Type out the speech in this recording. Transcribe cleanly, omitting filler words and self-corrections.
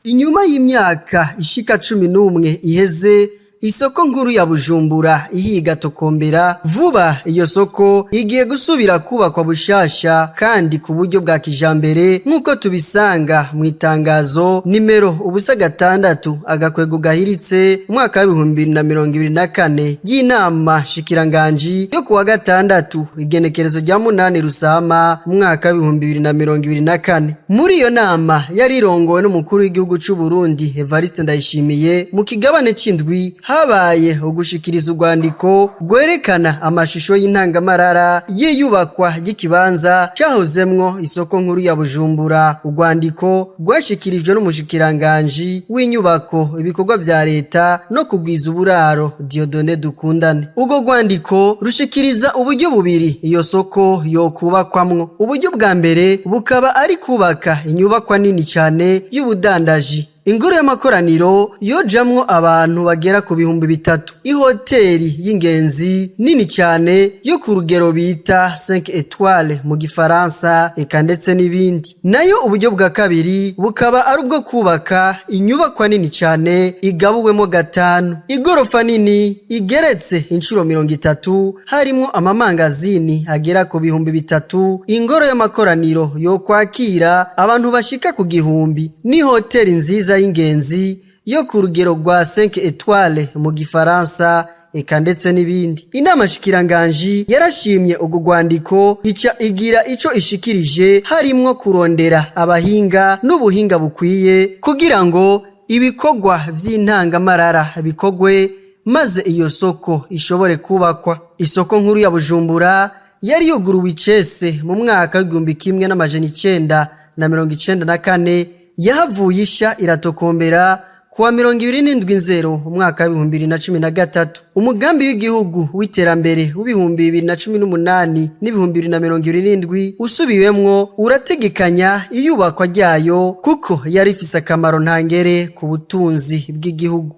Inyuma y'imyaka ishika 11 iheze isoko nkuru ya Bujumbura ihiga tokombera, vuba iyo soko igiye gusubira kubakwa bushasha kandi ku buryo bwa kijambere, nk'uko tubisanga mu itangazo nimero 006/2024 y'inama shikiranganji yo kuwa gatandatu, igenekerezo rya 8 Rusama umwaka wa 2024. Muri iyo nama yari irongowe n'umukuru w'igihugu c'u Burundi Evariste Ndayishimiye, mu kigabane c'indwi habaye ugushikiriza urwandiko rwerekana amashusho y'intangamarara y'iyubakwa ry'ikibanza cahozemwo isoko nkuru ya Bujumbura. Urwandiko rwashikirijwe n'umushikiranganji w'inyubako, ibikorwa vya leta no kugwiza uburaro, Dieudonné Dukundane. Urwo rwandiko rushikiriza uburyo bubiri iyo soko yokubakwamwo. Uburyo bwa mbere bukaba ari kubaka inyubakwa nini cane y'ubudandaji, ingoro y'amakoraniro yojamwo abantu bagera ku 3000, ihoteli y'ingenzi nini cyane yo ku rugero bita 5 étoiles mu gifaransa, eka ndetse n'ibindi. Nayo uburyo bwa kabiri bukaba ari ubwo kubaka inyubakwa nini cyane igabuwemo gatanu, igorofa nini igeretse inshuro 30, harimwo amamangazini agera ku 3000, ingoro y'amakoraniro yo kwakira abantu bashika ku 1000, n'ihoteli nziza y'ingenzi yo ku rugero rwa 5 étoiles mu gifaransa, eka ndetse n'ibindi. Inama shikiranganji yarashimye urwo rwandiko, ica igira ico ishikirije, harimwo kurondera abahinga n'ubuhinga bukwiye kugira ngo ibikorwa vy'intangamarara bikorwe, maze iyo soko ishobore kubakwa. Isoko nkuru ya Bujumbura yari yuguruwe icese mu mwaka wa 1994, yahavuye isha iratokombera kuwa 27 Nzero umwaka wa 2013. Umugambi w'igihugu w'iterambere wa 2018 na 2027 usubiwemwo urategekanya iyubakwa ryayo, kuko yari ifise akamaro ntangere ku butunzi bw'igihugu.